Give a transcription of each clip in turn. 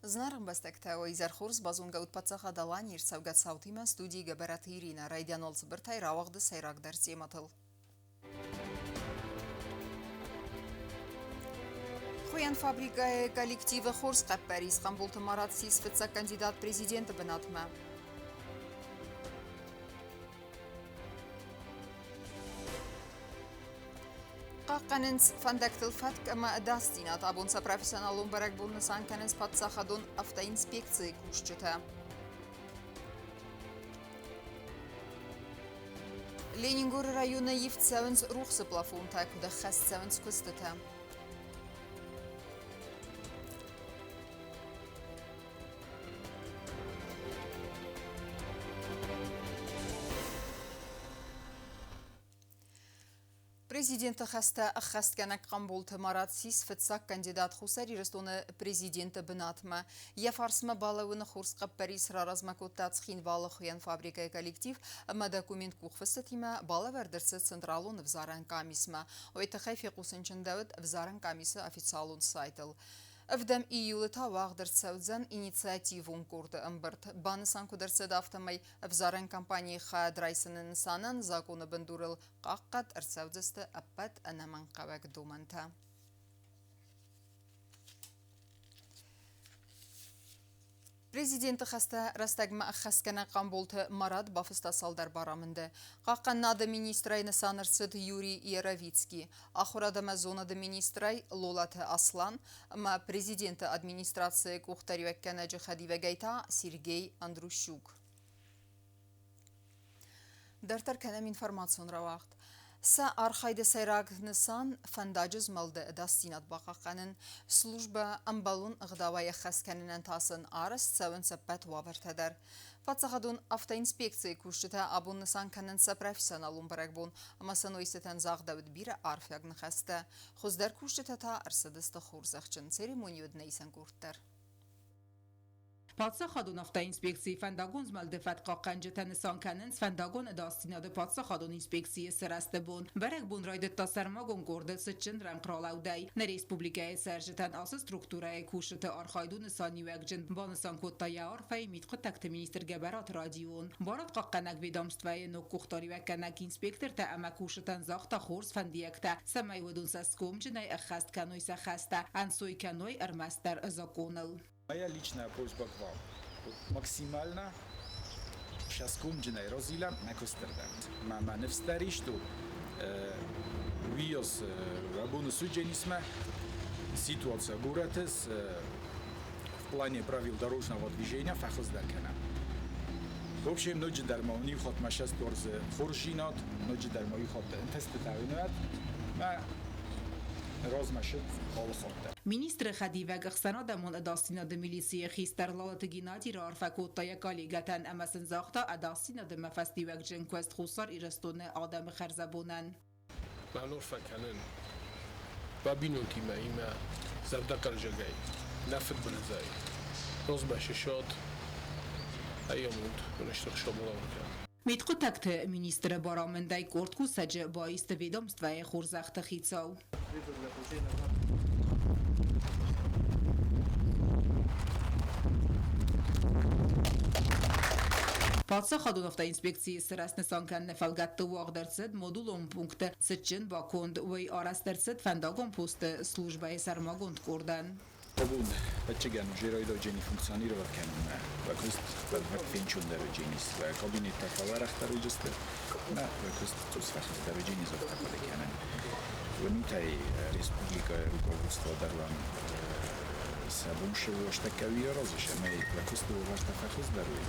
Зынаргъ ӕмбӕстӕгтӕ, уӕ изӕр хорз, базонгӕ ут Паддзахад Аланийы ӕрцӕугӕ цаутимӕ студийы Гӕбӕраты Иринӕ, райдиан уал цыбыртӕй рауагъды сӕйрагдӕр темӕтыл. Хуыйӕн фабрикӕйы коллективы хорз хъӕппӕрис Хъамболты Марат ссис фыццаг кандидат президенты бынатмӕ. Хъахъхъӕнынц фӕндӕгтыл фӕтк ӕмӕ ӕдасдзинад. Абон сӕ профессионалон бӕрӕгбон нысан кӕнынц паддзахадон автоинспекцийы кусджытӕ. Ленингоры районы ивд цӕуынц рухсы плафонтӕ, куыд ӕххӕст цӕуынц куыстытӕ. Президенты хӕстӕ ӕххӕстгӕнӕг Хъамболты Марат ссис фыццаг кандидат Хуссар Ирыстоны президенты бынатмӕ. Йӕ фарсмӕ балӕууыны хорз хъӕппӕрис раразмӕ кодта Цхинвалы хуыйӕн фабрикӕйы коллектив ӕмӕ документ къухфыстытимӕ балӕвӕрд ӕрцыд Централон ӕвзарӕн къамисмӕ. Уый тыххӕй фехъусынчындӕуыд ӕвзарӕн къамисы официалон сайтыл. Ӕвдӕм июлы та уагъд ӕрцӕудзӕн инициативон къорды ӕмбырд. Банысан куыд ӕрцыд, афтӕмӕй ӕвзарӕн кампанийы хайад райсыны нысанӕн законы бындурыл хъахъхъӕд ӕрцӕудзысты ӕппӕт ӕнӕмӕнгхъӕуӕг домӕнтӕ. Президенты хӕстӕ рӕстӕгмӕ ӕххӕстгӕнӕг Хъамболты Марат бафыста цалдӕр барамынды. Хъахъхъӕнынады министрӕй нысан ӕрцыд Юрий Яровицкий, ахуырад ӕмӕ зонады министрӕй Лолаты Аслан ӕмӕ президенты администрацийы къухдариуӕггӕнӕджы хӕдивӕгӕй та Сергей Андрущук. Дарддӕр кӕнӕм информацион рауагъд. Сӕ архайды сӕйраг нысан фӕндаджы змӕлды ӕдасдзинад бахъахъхъӕнын, службӕ ӕмбӕлон ӕгъдауӕй ӕххӕст кӕнынӕн та сын арӕзт цӕуынц ӕппӕт уавӕртӕ дӕр. Паддзахадон автоинспекцийы кусджытӕ абон нысан кӕнынц сӕ профессионалон бӕрӕгбон ӕмӕ сӕ нойсытӕн загъдӕуыд бирӕ арфиаг ныхӕстӕ. Хуыздӕр кусджытӕ та ӕрцыдысты хорзӕхджын церемонийы уыд нӕ исӕн къорд дӕр. Паддзахадон автоинспекцийы фӕндагон змӕлды фӕткхъахъхъӕнджытӕ нысан кӕнынц фӕндагон ӕдасдзинады паддзахадон инспекцийы сырӕзты бон. Бӕрӕгбон райдыдта сӕрмагонд къорды цытджын рӕнхъралӕудӕй. Нӕ республикӕйы цӕрджытӕн ацы структурӕйы кусджыты архайд у нысаниуӕгджын, банысан кодта йӕ арфӕйы мидхъуыддӕгты министр Гӕбӕраты Радион. Барадхъахъхъӕнӕг ведомствӕйы ног къухдариуӕггӕнӕг инспектортӕ ӕмӕ кусджытӕн загъта хорз фӕндиӕгтӕ, цӕмӕй уыдон цӕсгомджынӕй ӕххӕст кӕной сӕ хӕстӕ, ӕнцой кӕной ӕрмӕстдӕр законыл. Моя личная просьба к вам. Максимально цӕсгомджынӕй разилӕм нӕ куыстырдӕм. Мӕ мӕ ныфс дӕр ист у, уыйас абоны судженисмӕ ситуация горӕты в плане правил дорожного движения фӕхуыздӕр кӕнӕм. В общем, ноджыдӕр ма уын иу хатт мӕ цӕст уарзы хорздзинад, ноджыдӕр ма иу хатт ӕнтыстытӕ уынӕд. Мӕ размӕ сыд алы хатт дӕр. Министры хӕдивӕг ӕхсӕнадӕмон ӕдасдзинады милицийы хистӕр Лалыты Геннадий раарфӕ кодта йӕ коллегӕтӕн ӕмӕ сын загъта ӕдасдзинады фӕстиуӕгджын куыст Хуссар Ирыстоны адӕмы хӕрзӕбонӕн. Мӕн арфӕ кӕнын мӕ бинонтимӕ имӕ зӕрдӕхъӕлдзӕгӕй, нӕ фыдбылызӕй. Розмӕ сысад, ӕй амонд уын стыр сабулавркӕ. Мидхъуыддӕгты министры барамындӕй къорд кусӕджы баисты ведомствӕйы хорзӕхты хицау. Паддзахадон автоинспекцийы сырӕзт нысан кӕныны фӕлгӕтты уагъд ӕрцыд модулон пункты цытджын баконд. Уый арӕзт ӕрцыд фӕндагон посты службӕйы сӕрмагонд къордӕн. Абон ӕцӕгӕн жеройдоджени функционировать кӕнунмӕ уӕ куст бӕлвырд фенчондӕрудженис, уӕ кабинеттӕ фӕуӕрӕхдӕруджысты, ӕмӕ уӕ куст цъус фӕхуыздӕруджени дзуапп хъуыды кӕнӕн. Уынутӕй республикӕйы руководство дӕр уӕм сӕ бон сывӕллӕттӕ кӕуи аразыс ӕмӕ уӕ куысты уавӕртӕ фӕхуыздӕр уой.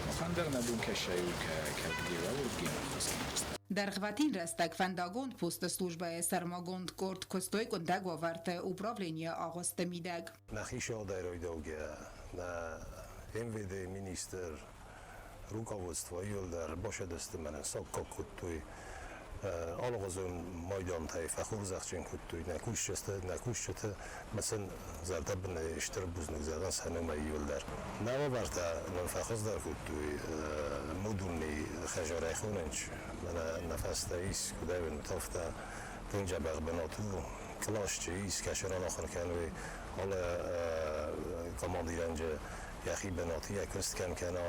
Махӕн дӕр нӕ бон кӕсай у, кӕд геуӕлургимӕ ӕххуыс кӕндзыстӕм. Дӕргъвӕтин рӕстӕг фӕндагон посты службӕйы сӕрмагонд къорд куыстой къуындӕг уавӕрты управленийы агъуысты мидӕг. Нӕхи сӕлдӕй райдаугӕ нӕ МВД-йы министр руководство иуылдӕр басадысты мӕнӕн саккаг кодтой алыгъуызон майдантӕй фӕхорзӕхджын кодтой нӕ кусджыты, нӕ кусджыты ӕмӕ сын зӕрдӕбынӕй стыр бузныг зӕгъын сӕ номӕй иуылдӕр. Нӕ уавӕртӕ нын фӕхуыздӕр кодтой модульный хӕдзарӕй хонынч, мӕнӕ нӕ фӕстӕ ис, куыд ӕй уынут, афтӕ тынг дзӕбӕх бынат у, къласджы ис, кӕцы ран ахуыр кӕной, алы. командирӕнджы йӕхи бынаты йӕ куыст кӕм кӕна,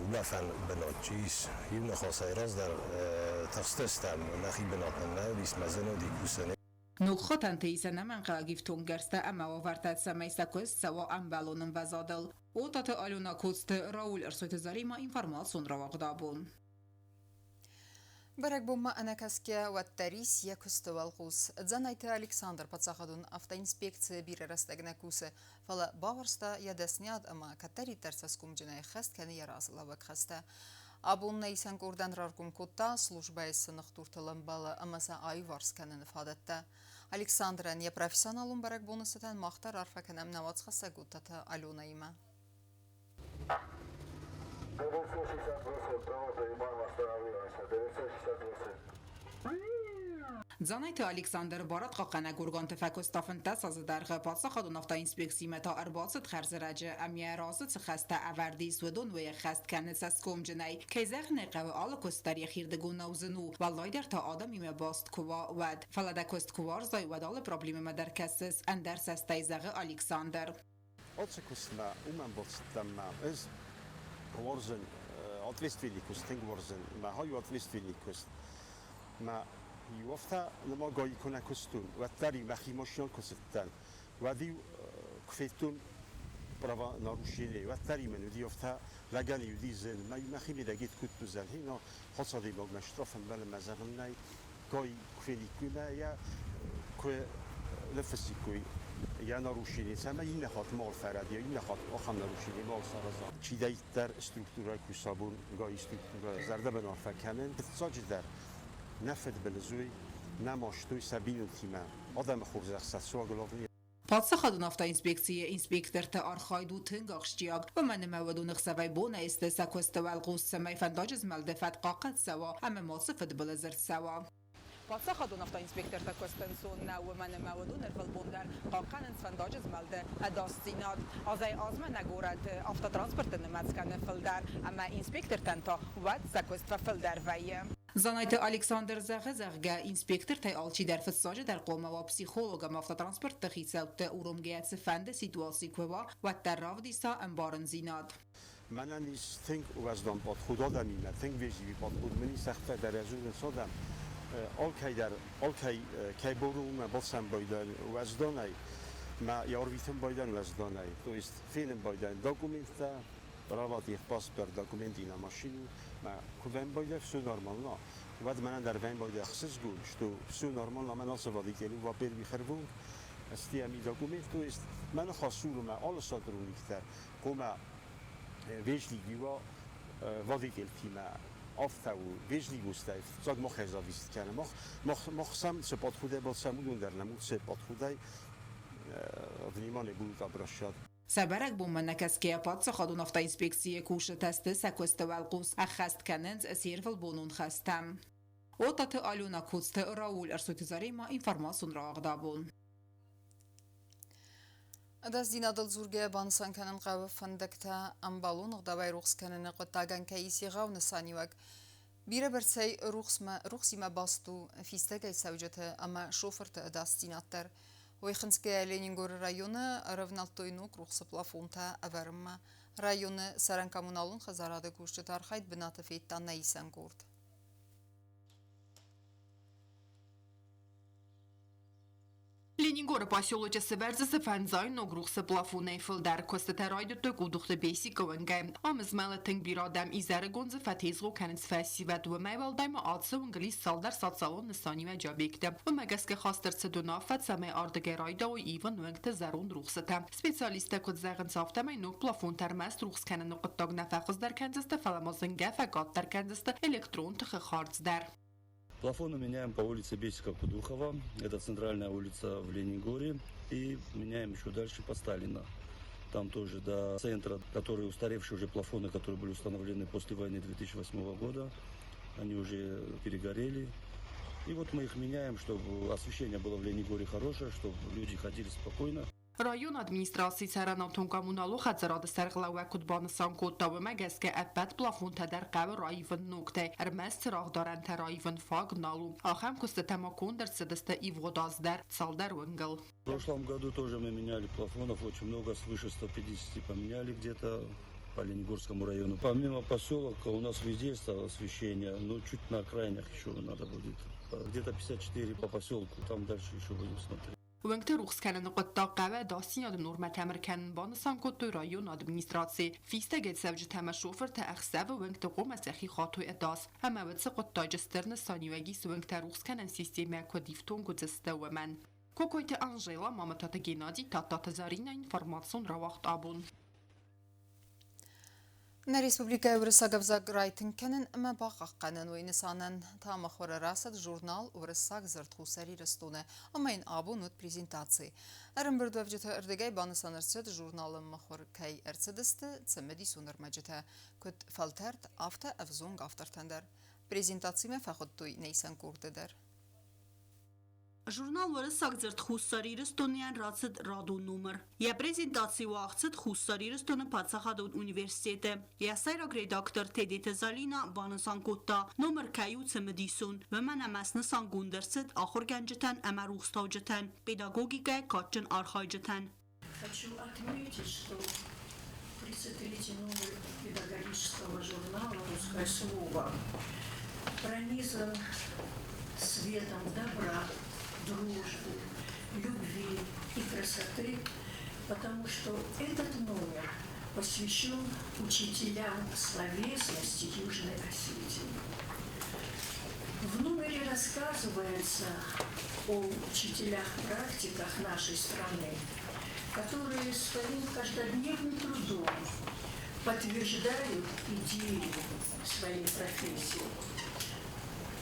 улӕфӕн бынат чи ис. Иу ныхасӕй раздӕр тыхстыстӕм, нӕхи бынат нын нӕ уыдис, мӕ зын уыди кусын. Ног хатӕнты ис ӕнӕмӕнгхъӕуӕг ифтонггӕрзтӕ ӕмӕ уавӕртӕ, цӕмӕй сӕ куыст цӕуа ӕмбӕлон ӕмвӕзадыл. Отаты Алена Коцты Рауль Ӕрсойты Заремӕ информацион рауагъд абон. Бӕрӕгбонмӕ ӕнӕкӕсгӕ уӕддӕр ис йӕ куысты уӕлхъус. Дзанайты Александр паддзахадон автоинспекцийы бирӕ рӕстӕг нӕ кусы, фӕлӕ бауарзта йӕ дӕсниад ӕмӕ кӕддӕриддӕр цӕсгомджынӕй ӕххӕст кӕны йӕ разылӕууӕг хӕстӕ. Абон нӕ исӕн къордӕн раргом кодта, службӕйы цы ныхдуртыл ӕмбӕлы ӕмӕ сӕ аиуварс кӕныны фадӕттӕ. Александрӕн йӕ профессионалон бӕрӕгбоны цытӕн мах дӕр арфӕ кӕнӕм нӕ уацхӕссӕг Уттаты Аленӕимӕ. 968, правда, Иван останавливаемся. 968. Дзанайты Александр барадхъахъхъӕнӕг органты фӕкуыста 15 азы дӕргъы паддзахадон автоинспекциимӕ та ӕрбацыд хӕрзӕрӕджы ӕмӕ йӕ разы цы хӕстӕ ӕвӕрд ис, уыдон ӕххӕст кӕны цӕсгомджынӕй. Кӕй зӕгъын ӕй хъӕуы, алы куыст дӕр йӕхирдыгонау зын у, уӕлдайдӕр та адӕмимӕ баст куы уа, уӕд. Фӕлӕ дӕ куыст куы уарзай, уӕд алы проблемӕмӕ дӕр кӕсыс ӕндӕр цӕстӕй, зӕгъы Александр. Ацы куыстмӕ уымӕн бацыдтӕн мӕ ӕз уарзын ответственный куыст, тынг уарзын. Мӕ хай у ответственный куыст. Мӕ иу афтӕ нымагай куы нӕ куыстон, уӕддӕр-иу мӕхи машинӕ куы цыдтӕн, уӕд-иу куы федтон правонарушение, уӕддӕр-иу мын уыди афтӕ лӕгӕн-иу уыди зын. Мӕ мӕхи мидӕг куыд уыдзӕн, но хӕцадӕймагмӕ штраф ӕмбӕлы мӕ зӕгъын нӕй. Кой куы фениккой мӕ йӕ куы ныффыссиккой йӕ нарушение, цӕмӕй иннӕ хатт мал фӕрӕдийа, иннӕ хатт ахӕм нарушение мал сараза. Чидӕриддӕр структурӕ куса бон гай структурӕ зӕрдӕбын арфӕ кӕнын. Фыццаджыдӕр нӕ фыдбылыз уый, нӕ мастой сӕ бинонтимӕ. Адӕмы хорзӕх сӕ суаглавный. Паддзахадон автоинспекцийы инспекторты архайд у тынг ахсджиаг, уымӕн ӕмӕ уыдон ӕхсӕвӕй-бонӕй сты сӕ куысты уӕлхъус, цӕмӕй фӕндаджы змӕлды фӕтк хъахъхъӕд цӕуа ӕмӕ мацы фыдбылыз ӕрцӕуа. Паддзахадон автоинспектортӕ куыст ӕнцон нӕу, уымӕн ӕмӕ уыдон ӕрвылбон дӕр хъахъхъӕнынц фӕндаджы змӕлды ӕдасдзинад. Азӕй-азмӕ нӕ горӕты автотранспорты нымӕц кӕны фылдӕр, ӕмӕ инспектортӕн та уӕд сӕ куыст фӕфылдӕр вӕййы. Дзанайты Александр зӕгъы, зӕгъгӕ, инспектортӕй алчидӕр фыццаджыдӕр хъуамӕ уа психолог ӕмӕ автотранспортты хицӕутты уромгӕйӕ цыфӕнды ситуаци куы уа, уӕддӕр равдиса ӕмбарындзинад. Мӕнӕн ис тынг уӕздан подход адӕмимӕ, тынг вежливый подход. Мын ис ӕхца дӕр ӕзурынц адӕм. Алкӕй дӕр, алкӕй кӕй бон у, уымӕ бацӕмбӕлдӕн уӕзданӕй, мӕ йӕ арвитын байдӕн уӕзданӕй. То есть фенын байдӕн документтӕ, права их паспорт, документы на машину. Мӕ куы вӕмбӕлдӕ все нормально. Уӕд мӕнӕн дӕр вӕмбӕлдӕ ӕхсызгон, что все нормально, мӕн ацы водитель во первых ӕрвонг, ӕз ами документ, то есть мӕ ныхас у мӕ алы сотрудниктӕ, хъуамӕ вежливый водительтимӕ афтӕ у, вежливостӕй фыццаг махӕй зависит кӕны. Мах, мах, мах сӕм цы подходӕй бацӕм, уыдон дӕр нӕм уыцы подходӕй внимание будут обращать. Сӕ бӕрӕгбонмӕ нӕкӕсгӕйӕ паддзахадон автоинспекцийы кусджытӕ сты сӕ куысты уӕлхъус, ӕххӕст кӕнынц се рвылбонон хӕстӕ. Отаты Алена Коцты Рауль Ӕрсойты Заремӕ информацион рауагъд абон. Ӕдасдзинадыл дзургӕйӕ банысан кӕнын хъӕуы фӕндӕгтӕ ӕмбӕлон ӕгъдауӕй рухс кӕныны хъуыддагӕн кӕй ис егъау нысаниуӕг. Бирӕбӕрцӕй рухсимӕ баст у фистӕгӕй цӕуджыты ӕмӕ шофырты ӕдасдзинад дӕр. Уый хынцгӕйӕ Ленингоры районы ӕрӕвнӕлдтой ног рухсы плафонтӕ ӕвӕрынмӕ. Районы цӕрӕн-коммуналон хӕдзарады кусджыты архайд бынаты федта нӕ исӕн къорд. Ленингоры поселочы сывӕрдзысы фӕндзай ног рухсы плафонӕй фылдӕр куыстытӕ райдыдтой Къудухты Бесикы уынгӕй. Ам змӕлы тынг бирӕ адӕм, изӕрыгон дзы фӕтезгъо кӕнынц фӕсивӕд. Уымӕй уӕлдай ма ацы уынгыл ис цалдӕр социалон нысаниуӕджы объекты. Уымӕ гӕсгӕ хаст ӕрцыд уынаффӕ, цӕмӕй ардыгӕй райдайой ивын уынгты зӕронд рухсытӕ. Специалисттӕ куыд зӕгъынц, афтӕмӕй ног плафонтӕ ӕрмӕст рухс кӕныны хъуыддаг нӕ фӕхуыздӕр кӕндзысты, фӕлӕ ма зынгӕ фӕкъаддӕр кӕндзысты электрон тыхы хардз дӕр. Плафоны меняем по улице Бесика-Кудухова, это центральная улица в Ленингоре, и меняем еще дальше по Сталина. Там тоже до центра, которые устаревшие уже плафоны, которые были установлены после войны 2008 года, они уже перегорели. И вот мы их меняем, чтобы освещение было в Ленингоре хорошее, чтобы люди ходили спокойно. Районы администрацийы цӕрӕнуатон-коммуналон хӕдзарады сӕргълӕууӕг куыд банысан кодта, уымӕ гӕсгӕ ӕппӕт плафонтӕ дӕр хъӕуы раивын ногтӕй, ӕрмӕст цырагъдарӕнтӕ раивын фаг нал у. Ахӕм куыстытӕ ма конд ӕрцыдысты ивгъуыд аз дӕр цалдӕр уынгыл. В прошлом году тоже мы меняли плафонов очень много, свыше 150 поменяли где-то по Ленингорскому району. Помимо поселка у нас везде есть освещение, но чуть на окраинах еще надо будет. Где-то 54 по поселку, там дальше еще будем смотреть. Уынгты рухс кӕныны хъуыддаг хъӕуы ӕдасдзинады нормӕтӕм ӕркӕнын, банысан кодтой районы администрацийы. Фистӕгӕйцӕуджытӕ ӕмӕ шофыртӕ ӕхсӕвы уынгты хъуамӕ сӕхи хатой ӕдас. Ӕмӕ уыцы хъуыддаджы стыр нысаниуӕг ис уынгтӕ рухс кӕнӕн системӕ куыд ифтонг уыдзысты, уымӕн. Кокойты Анжела, Мамытаты Геннадий, Тадтаты Заринӕ, информацион рауагъд абон. Нӕ республикӕйы уырыссаг ӕвзаг райтынг кӕнын ӕмӕ бахъахъхъӕнын уый нысанӕн та мыхуыры рацыд журнал «Уырыссаг дзырд Хуссар Ирыстоны» ӕмӕ йын абон уыд презентаци. Ӕрӕмбырдуӕвджыты ӕрдыгӕй банысан ӕрцыд, журналы мыхуыр кӕй ӕрцыдысты цымыдисон ӕрмӕджытӕ, куыд фӕлтӕрд, афтӕ ӕвзонг автортӕн дӕр. Презентацимӕ фӕхуыдтой нӕ исӕн къорды дӕр. Журнал «Уырыссаг дзырд Хуссар Ирыстонӕн» рацыд радон номыр. Йӕ презентаци уагъд цыд Хуссар Ирыстоны паддзахадон университеты. Йӕ сӕйраг редактор Тедеты Залина банысан кодта, номыр кӕй у цымыдисон, уымӕн ӕмӕ снысангонд ӕрцыд ахуыргӕнджытӕн ӕмӕ рухстауджытӕн, педагогикӕйы кадджын архайджытӕн. Хочу отметить, что 33-й номер педагогического журнала «Русское слово» пронизан светом добра, дружбы, любви и красоты, потому что этот номер посвящен учителям словесности Южной Осетии. В номере рассказывается о учителях-практиках нашей страны, которые своим каждодневным трудом подтверждают идею своей профессии.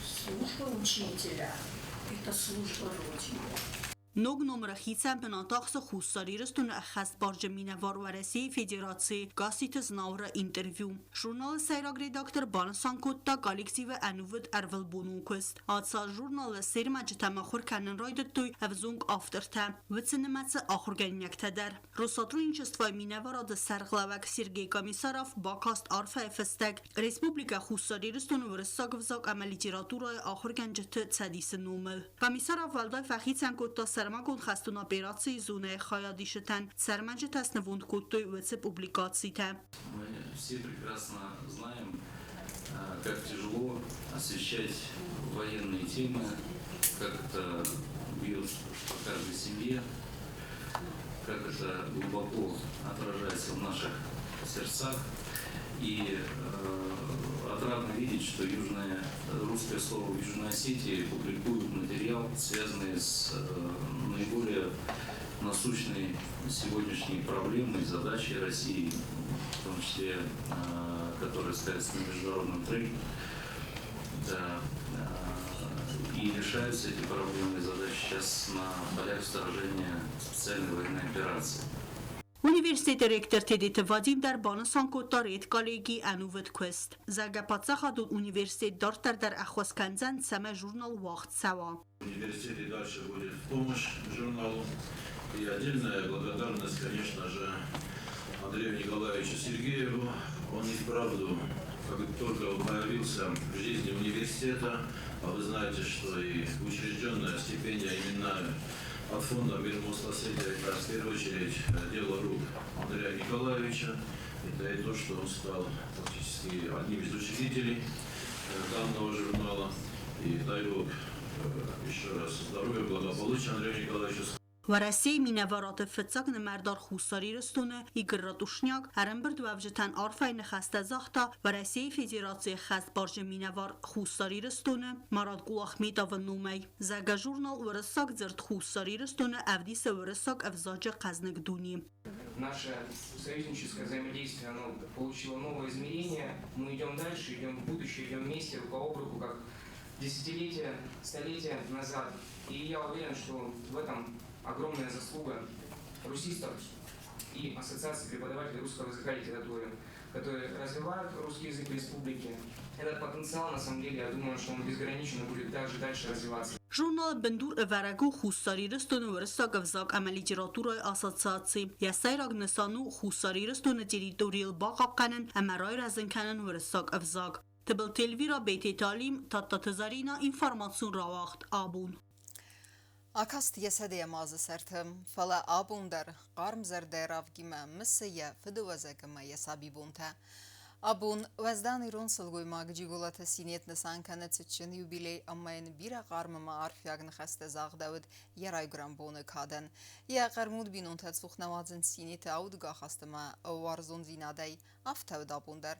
Служба учителя – это служба Родине. Ног номыры хицӕн бынат ахсы Хуссар Ирыстоны ӕххӕстбарджын минӕвар Уӕрӕсейы Федерацийы Гасситы Знауыры интервью. Журналы сӕйраг редактор банысан кодта коллективы ӕнувыд ӕрвылбонон куыст. Ацы журналы сӕрмӕджытӕ мыхуыр кӕнын райдыдтой ӕвзонг автортӕ, уыцы нымӕцы ахуыргӕнинӕгтӕ дӕр. Россотрудничествойы минӕварады сӕргълӕууӕг Сергей Комиссаров бакаст арфӕйы фыстӕг Республикӕ Хуссар Ирыстоны уырыссаг ӕвзаг ӕмӕ литературӕйы ахуыргӕнджыты цӕдисы номыл. Комиссаров уӕлдай фӕхицӕн кодта сӕрмагонд хӕстон операцийы зонӕйы хайадисджытӕн, сӕрмӕджытӕ снывонд кодтой уыцы публикацитӕ. Мы все прекрасно знаем, как тяжело освещать военные темы, как это бьет по каждой семье, как это глубоко отражается в наших сердцах. И отрадно видеть, что южное, русское слово в Южной Осетии публикуют материал, связанный с наиболее насущной сегодняшней проблемой, задачей России, в том числе, которая ставится на международном треке. Да, и решаются эти проблемы и задачи сейчас на полях сражения специальной военной операции. Университеты ректор Тедеты Вадим дӕр банысан кодта редколлегийы ӕнувыд куыст. Зӕгъгӕ, паддзахадон университет дарддӕр дӕр ӕххуыс кӕндзӕн, цӕмӕй журнал уагъд цӕуа. Университет и дальше будет в помощь журналу. И отдельная благодарность, конечно же, Андрею Николаевичу Сергееву. Он и вправду, как только он появился в жизни университета, а вы знаете, что и учрежденная стипендия именно от фонда «Мир наследия» это в первую очередь дело рук Андрея Николаевича. Это и то, что он стал фактически одним из учредителей данного журнала. И дай Бог еще раз здоровья, благополучия Андрею Николаевичу. Уӕрӕсейы минӕварады фыццаг нымӕрдар Хуссар Ирыстоны Игорь Ратушняк ӕрӕмбырдуӕвджытӕн арфӕйы ныхӕстӕ загъта Уӕрӕсейы Федерацийы ӕххӕстбарджын минӕвар Хуссар Ирыстоны Марат Кулахметовы номӕй. Зӕгъгӕ, журнал «Уырыссаг дзырд Хуссар Ирыстоны» ӕвдисы уырыссаг ӕвзаджы хъӕзныг дуне. Наше союзническое взаимодействие, оно получило новое измерение. Мы идем дальше, идем в будущее, идем вместе, рука об руку, как десятилетия, столетия назад. И я уверен, что в этом огромная заслуга русистов и Ассоциации преподавателей русского языка и литературы, которые развивают русский язык в республике. Этот потенциал, на самом деле, я думаю, что он безграничен и будет также дальше развиваться. Журналы бындур ӕвӕрӕг у Хуссар Ирыстоны уырыссаг ӕвзаг ӕмӕ литературӕйы ассоциаци. Йӕ сӕйраг нысан у Хуссар Ирыстоны территорийыл бахъахъхъӕнын ӕмӕ райрӕзын кӕнын уырыссаг ӕвзаг. Тыбылты Эльвира, Бететы Алим, Тадтаты Заринӕ, информацион рауагъд «Абон». Акаст йӕ сӕдӕйӕм азы сӕрты, фӕлӕ абон дӕр хъарм зӕрдӕйы равгимӕ мысы йӕ фыдыуӕзӕг ӕмӕ йӕ сабибонтӕ. Абон уӕздан ирон сылгоймаг Джиголаты Синет нысан кӕны цытджын юбилей ӕмӕ йын бирӕ хъарм ӕмӕ арфиаг ныхӕстӕ загъдӕуыд йӕ райгуырӕн боны кадӕн. Йӕ хъӕрмуд бинонтӕ цух нӕ уадзынц Синеты аудгӕ ахаст ӕмӕ уарзондзинадӕй. Афтӕ уыд абон дӕр.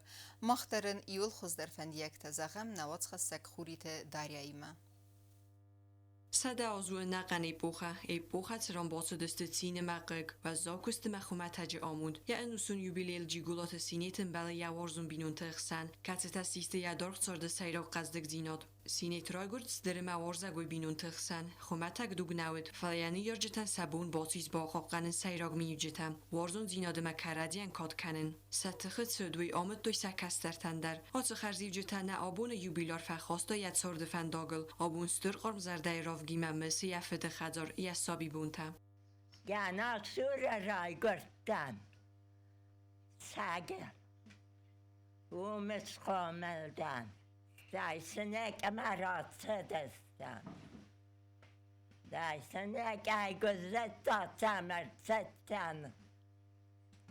Мах дӕр ын иуыл хуыздӕр фӕндиӕгтӕ зӕгъӕм нӕ уацхӕссӕг Хуриты Дарьяимӕ. 100 азы ӕнӕхъӕн эпохӕ, эпохӕ цыран бацыдысты цин ӕмӕ хъыг, уӕззау куыст ӕмӕ хуымӕтӕджы амонд. Йӕ ӕнусон юбилейыл Джиголаты Синет ӕмбӕлы йӕ уарзон бинонты ӕхсӕн, кӕцытӕ систы йӕ даргъ царды сӕйраг хъӕздыгдзинад. Синет райгуырд стыр ӕмӕ уарзӕгой бинонты хсӕн. Хуымӕтӕг дуг нӕ уыд, фӕлӕ йӕ ныййарджытӕн сӕ бон бацис бахъахъхъӕнын сӕйраг миниуджытӕ, уарзондзинад ӕмӕ кӕрӕдзийӕн кад кӕнын. Сӕ тыхы цыд, уый амыдтой сӕ кӕстӕртӕн дӕр. Ацы хӕрзиуджытӕ нӕ абоны юбиляр фӕхаста йӕ царды фӕндагыл, абон стыр хъарм зӕрдӕйы равгимӕ мысы йӕ фыды хӕдзар, йӕ сабибонтӕ. Гӕнасурӕ райгуырдтӕн Цӕгӕр. Уым схъомыл дӕн. Райсынӕг ӕмӕ рацыдыстӕм. Райсынӕг ӕй гуырдзыдта цӕмӕрцыдтӕн.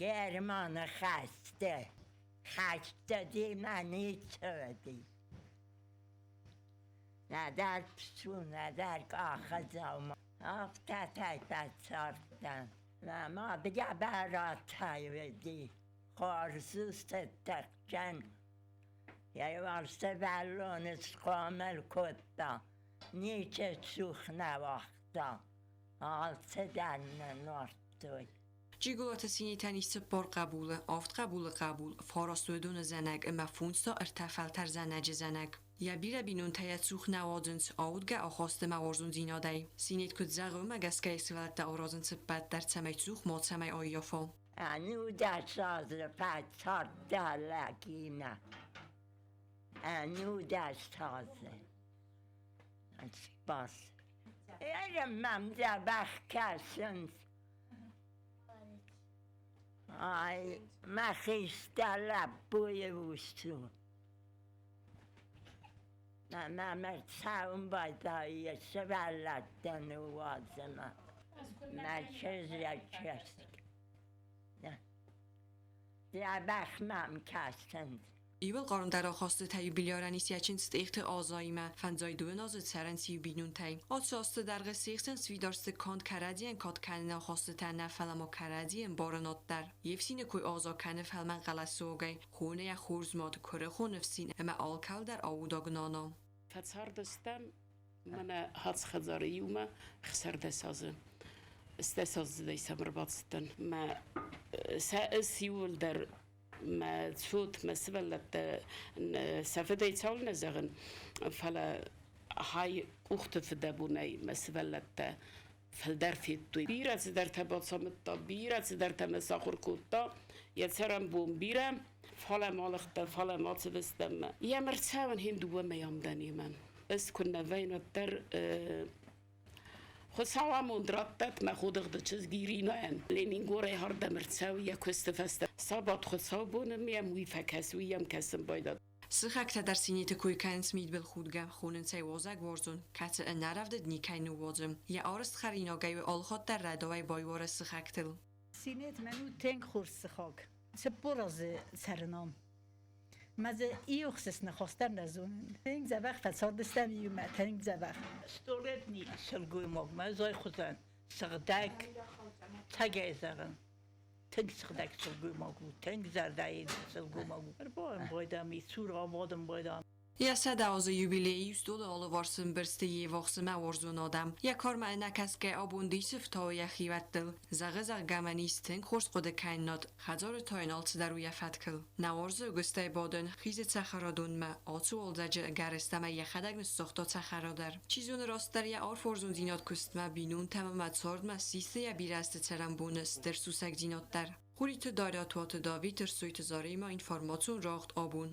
Германы хӕсты. Хӕсты демӕ ницы уыди. Нӕдӕр псу, нӕдӕр къахы дзаума. Афтӕтӕй фӕцардтӕн. Мӕ мад гӕбӕратӕй уыди. Хорз устытӕхджын. Йӕ сывӕллоны схъомыл кодта, ничи цух нӕ уагъта, алцыдӕр нын уарзтой. Джиголаты Синетӕн ис цыппар хъӕбулы, авд хъӕбулы хъӕбул, фараст уыдоны зӕнӕг ӕмӕ фондз та ӕртӕ фӕлтӕр зӕнӕджы зӕнӕг. Йӕ бирӕ бинонтӕ йӕ цух нӕ уадзынц, аудгӕ ахаст ӕмӕ уарзондзинадӕй. Синет куыд зӕгъы, уымӕ гӕсгӕ йӕ сывӕллӕттӕ аразынц ӕппӕт дӕр, цӕмӕй цух мацӕмӕй ӕййафа. 19 азы фӕцардтӕ лӕгимӕ. 19 азы. Спас. Ерын мӕм дзӕбӕх кӕсынц. Ай, мӕ хистӕр лӕппуйы ус у. Ӕмӕ мӕ цӕуын байдайы сывӕллӕттӕ ныууадзынмӕ. Мӕ чызджы чызг. Дзӕбӕх мӕм кӕсынц. Иууыл хъармдӕр ахастытӕ юбилярӕн ис йӕ чындз Тъехты Азаимӕ, фӕндзай дыууын азы цӕрынц иу бинонтӕй. Ацы азты дӕргъы се хсӕн сфидар сты канд кӕрӕдзийӕн кад кӕныны ахастытӕ нӕ, фӕлӕ ма кӕрӕдзийы ӕмбарынад дӕр. Йе фсины кой Аза кӕны фӕлмӕн хъӕлӕсыуагӕй, хоны йӕ хорз мад, куырыхон ӕфсин ӕмӕ алкӕуыл дӕр аудаг нана. Фӕцардыстӕм мӕнӕ ацы хӕдзары иумӕ 16 азы. 16 аздзыдӕй сӕм ӕрбацыдтӕн. Мӕ сӕ ӕз иууылдӕр мӕ цот, мӕ сывӕллӕттӕ сӕ фыдӕй цӕуылнӕ зӕгъын, фӕлӕ хай къухты фыдӕбонӕй мӕ сывӕллӕттӕ фылдӕр федтой. Бирӕ цыдӕртӕ бацамыдта, бирӕ цыдӕртӕ мӕ сахуыр кодта. Йӕ цӕрӕнбон бирӕ, фӕлӕ ма лыгъдтӕн, фӕлӕ ма цыдыстӕм. Йӕм ӕрцӕуын хин дыууӕ мӕй ам дӕн емӕ. Ӕз куыннӕ вӕййын, уӕддӕр Хуыцау амонд раттӕд мӕ ходыгъды чызг Иринӕйӕн. Ленингорӕй ардӕм ӕрцӕуы йӕ куысты фӕстӕ. Сабат хуыцаубоны мӕм уый фӕкӕсы, уый йӕм кӕсын байдыдта. Сыхӕгтӕ дӕр Синеты кой кӕнынц мидбылхудгӕ, хонынц ӕй уазӕгуарзон, кӕцы ӕнӕрӕвдыд никӕй ныууадзы. Йӕ арызт хӕринагӕй алыхатт дӕр рӕдауӕй байуары сыхӕгтыл. Синет мӕн у тынг хорз сыхаг. 40 азы цӕрын ам. Мӕ дзы иу ӕхсыз ныхас дӕр нӕ зонын. Тынг дзӕбӕх фӕцардыстӕм иумӕ, тынг дзӕбӕх. Столетний сылгоймагмӕ зай хуызӕн сыгъдӕг цӕгӕй зӕгъын. Тынг сыгъдӕг сылгоймаг у, тынг зӕрдӕйы сылгоймаг у. Ӕрбайын байдам, и цур абадын байдам. Йӕ 100 азы юбилейы стъолы алыварс ӕмбӕрзты йе ввахс ӕмӕ уарзон адӕм. Йӕ кармӕ ӕнӕкӕсгӕ абон дисы фтауы йӕ хиуӕттыл. Зӕгъы, зӕгъгӕ, мӕн ис тынг хорз хъуыды кӕнынад, хӕдзары та йын алцыдӕр у йӕ фӕткыл. Нӕ уарзы ӕгуыстӕй бадын, хизы цӕхӕрадонмӕ, ацы уалдзӕджы ӕгӕрыстӕмӕй йӕхӕдӕг ныссагъта цӕхӕра дӕр. Чи зоны, растдӕр йӕ арф уарзондзинад куыстмӕ, бинонтӕм ӕмӕ цардмӕ систы йӕ бирӕ азты цӕрӕнбоны стыр сусӕгдзинад дӕр. Хуриты Дарья, Туаты Давид, Ӕрсойты Заремӕ, информацион рагъд абон.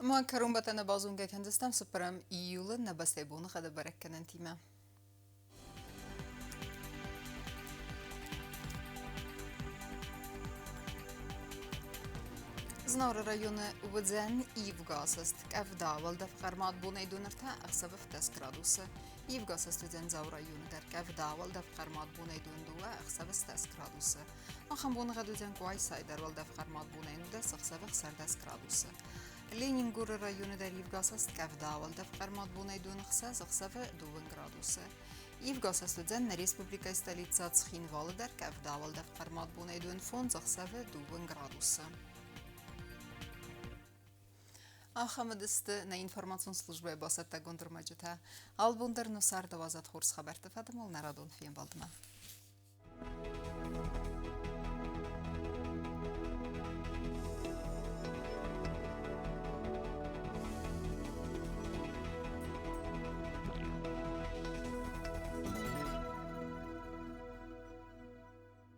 Ма кӕронбӕттӕны базонгӕ кӕндзыстӕм цыппӕрӕм июлы нӕ бӕстӕйы боныхъӕды бӕрӕггӕнӕнтимӕ. Знауыры районы уыдзӕн ивгӕ асӕст къӕвда, уӕлдӕф хъӕрмад бонӕй доныртӕ ӕхсӕвы 17 градусы. Ивгӕ асӕст уыдзӕн Дзауы районы дӕр къӕвда, уӕлдӕф хъӕрмад бонӕй дон 2, ӕхсӕвы 10 градусы. Ахӕм боныгъӕд уыдзӕн Къуайсайы дӕр, уӕлдӕф хъӕрмад бонӕй 19, ӕхсӕвы 16 градусы. Ленингоры районы дӕр ивгӕ асӕст къӕвда, уӕлдӕф хъӕрмад бонӕй дон 6, ӕхсӕвы 2 градусы. Ивгӕ асӕст уыдзӕн нӕ республикӕйы столицӕ Цхинвалы дӕр къӕвда, уӕлдӕф хъӕрмад бонӕй дон 5, ӕхсӕвы 2 градусы. Ахӕм уыдысты нӕ информацион службӕйы бацӕттӕгонд ӕрмӕджытӕ. Албон дӕр нӕ царды уадзӕд хорз хабӕртты фӕдыл нӕ радон фембӕлдмӕ.